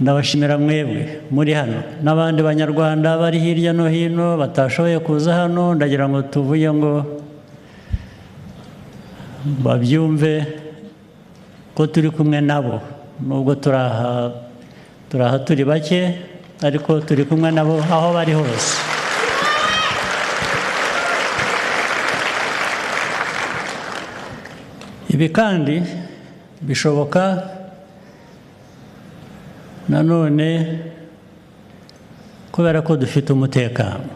Ndabashimira mwebwe muri hano n'abandi banyarwanda bari hirya no hino batashoboye kuza hano, ndagira ngo tuvuye ngo babyumve ko turi kumwe nabo, nubwo turaha turi bake, ariko turi kumwe nabo aho bari hose. Ibi kandi bishoboka nanone kubera ko dufite umutekano.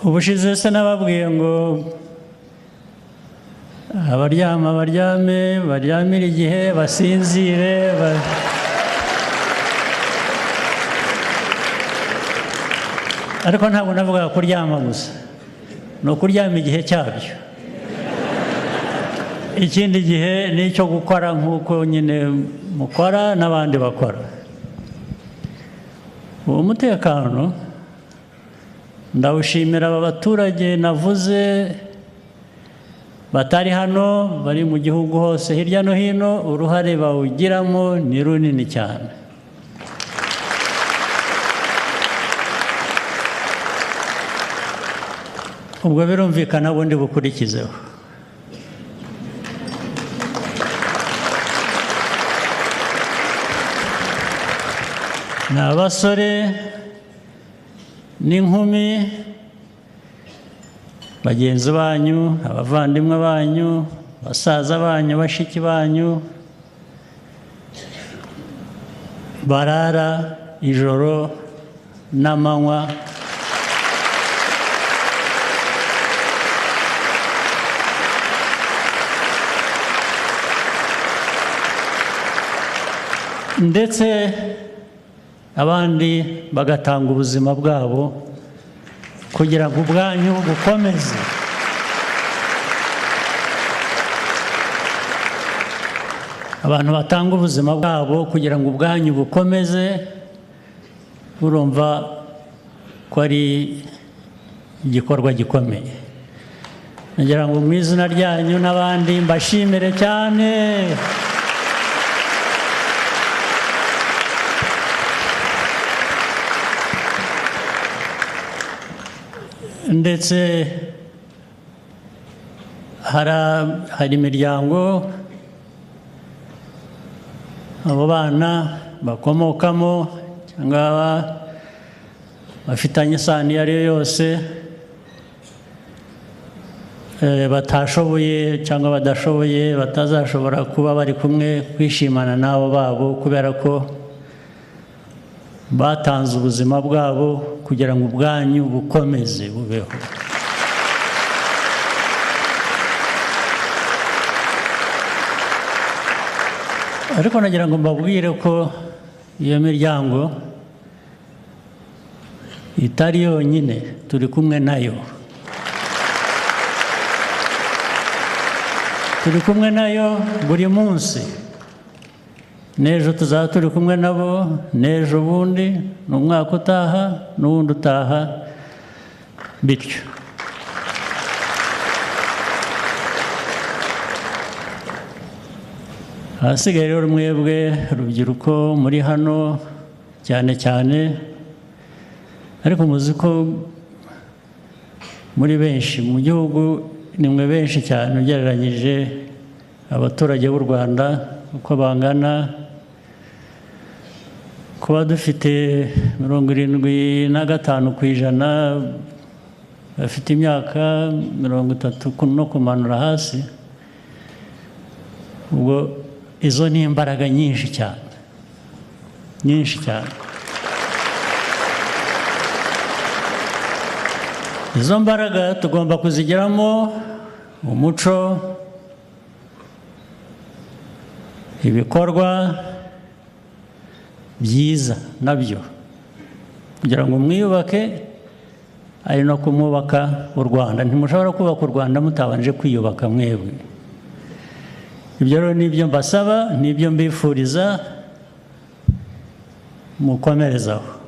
Ubushize se nababwiye ngo abaryama baryame, baryamire igihe, basinzire, ariko ntabwo navugaga kuryama gusa, ni ukuryama igihe cyabyo. Ikindi gihe ni icyo gukora nk'uko nyine mukora n'abandi bakora. Uwo mutekano ndawushimira aba baturage navuze batari hano, bari mu gihugu hose hirya no hino, uruhare bawugiramo ni runini cyane. Ubwo birumvikana bundi bukurikizeho. Ni abasore n'inkumi bagenzi banyu, abavandimwe banyu, basaza banyu, bashiki banyu, barara ijoro n'amanywa ndetse abandi bagatanga ubuzima bwabo kugira ngo ubwanyu bukomeze. Abantu batanga ubuzima bwabo kugira ngo ubwanyu bukomeze, urumva ko ari igikorwa gikomeye. Nagira ngo mu izina ryanyu n'abandi mbashimire cyane. Ndetse hari imiryango abo bana bakomokamo cyangwa bafitanye isano iyo ari yo yose, batashoboye cyangwa badashoboye, batazashobora kuba bari kumwe kwishimana n'abo babo kubera ko batanze ubuzima bwabo kugira ngo ubwanyu bukomeze bubeho. Ariko nagira ngo mbabwire ko iyo miryango itari yonyine, turi kumwe nayo. Turi kumwe nayo buri munsi. N'ejo tuzaba turi kumwe nabo, n'ejo bundi, n'umwaka utaha, n'uwundi utaha, bityo. Ahasigaye rero mwebwe rubyiruko muri hano cyane cyane, ariko muzi ko muri benshi mu gihugu, ni mwe benshi cyane ugereranyije abaturage b'u Rwanda uko bangana. Kuba dufite 75% bafite imyaka 30 no kumanura hasi, ubwo izo ni imbaraga nyinshi cyane, nyinshi cyane. Izo mbaraga tugomba kuzigiramo umuco, ibikorwa byiza nabyo kugira ngo mwiyubake, ari no kumwubaka u Rwanda. Ntimushobora kubaka u Rwanda mutabanje kwiyubaka mwebwe. Ibyo rero nibyo mbasaba, nibyo mbifuriza, mukomerezaho.